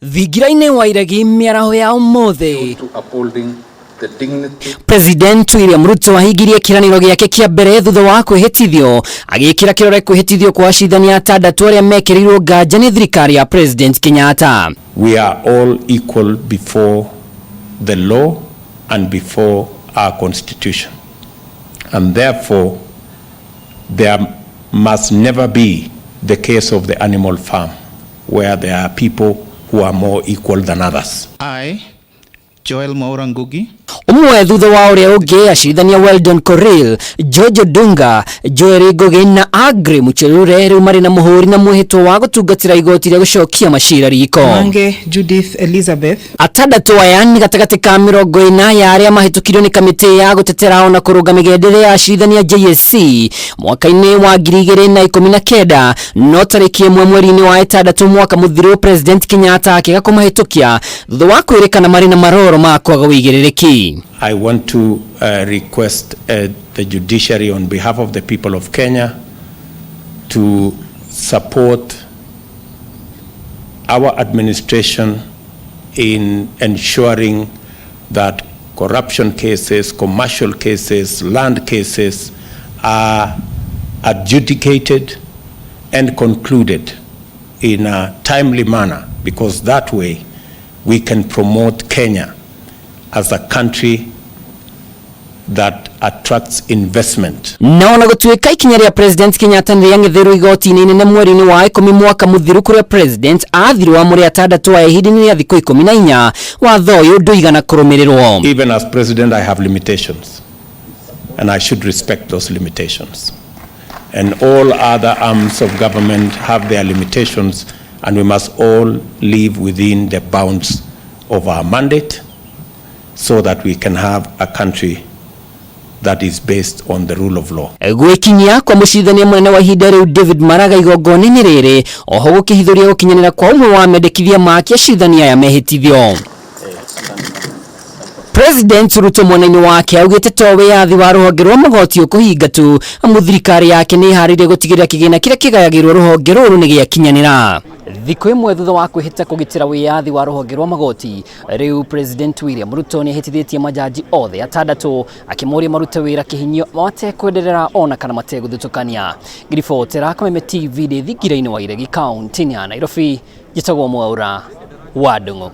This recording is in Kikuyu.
Thingira-inĩ wa iregi mĩaraho ya ũmũthĩ. To upholding the dignity President William Ruto ahingirie kĩranĩro gĩake kĩa mbere thutha wa kwĩhĩtithio, agĩkĩra kĩrore kwĩhĩtithio kwa acirithania atandatũ arĩa mekĩrĩirwo nganja nĩ thirikari ya President Kenyatta. We are all equal before the law and before our constitution. And therefore, there must never be the case of the animal farm, where there are people who are more equal than others. I, Joel Mwaura Ngugi, Ũmwe thutha wa ũrĩa ũngĩ, acirithania Weldon Korir, George Odunga, Joel Ngugi na Aggrey Muchelule rĩu marĩ na mũhũri na mwĩhĩtwa wa gũtungatĩra igoti rĩa gũcokia macira riko. Mange Judith Elizabeth. Atandatũ aya nĩ gatagatĩ ka 40 ya arĩa mahĩtũkirio nĩ kamĩtĩ ya gũtetera ona kũrũnga mĩgendere ya acirithania JSC mwaka-inĩ wa 2019, no tarĩki 1 mweri-inĩ wa ĩtandatũ mwaka mũthiru, President Kenyatta akĩaga kũmahĩtũkia thutha wa kwĩrĩkana marĩ na maroro ma kwaga ũigĩrĩrĩki. I want to request the judiciary on behalf of the people of Kenya to support our administration in ensuring that corruption cases, commercial cases, land cases are adjudicated and concluded in a timely manner, because that way we can promote Kenya as a country that attracts investment. Na ona gũtuĩka ikinya rĩa President Kenyatta nĩ rĩang'etheirwo igoti-inĩ inene mweri-inĩ wa 10 mwaka mũthiru, kũrĩa President athirwo amũre atandatũ aya ihinda-inĩ rĩa thikũ 14, watho ũyũ ndũigana kũrũmĩrĩrwo. Even as president, I have limitations, and I should respect those limitations. And all other arms of government have their limitations, and we must all live within the bounds of our mandate so that we can have a country that is based on the rule of law. Gwĩkinyia kwa mũcirithania mũnene wa ihinda rĩu David Maraga igongona-inĩ rĩrĩ oho gũkĩhithũria gũkinyanĩra kwa ũmwe wa mendekithia make acirithania aya mehĩtithio. President Ruto mwena-inĩ wake augĩte to wĩyathi wa rũhonge rwa magoti ũkũhinga tu, amu thirikari yake nĩ ĩharĩirie gũtigĩrĩra kĩgĩna kĩrĩa kĩgayagĩrwo rũhonge rũrũ nĩ gĩakinyanĩra. Thikũ ĩmwe thutha wa kwĩhĩta kũgitĩra wĩyathi wa rũhonge rwa magoti, rĩu President William Ruto nĩ ahĩtithĩtie majaji othe atandatũ, akĩmoria marute wĩra kĩhinyio matekwenderera ona kana mategũthutũkania. Ngiribotera Kameme TV ndĩ thingira-inĩ wa Iregi, kaunti-inĩ ya Nairobi, njĩtagwo Mwaura wa Ndung'u.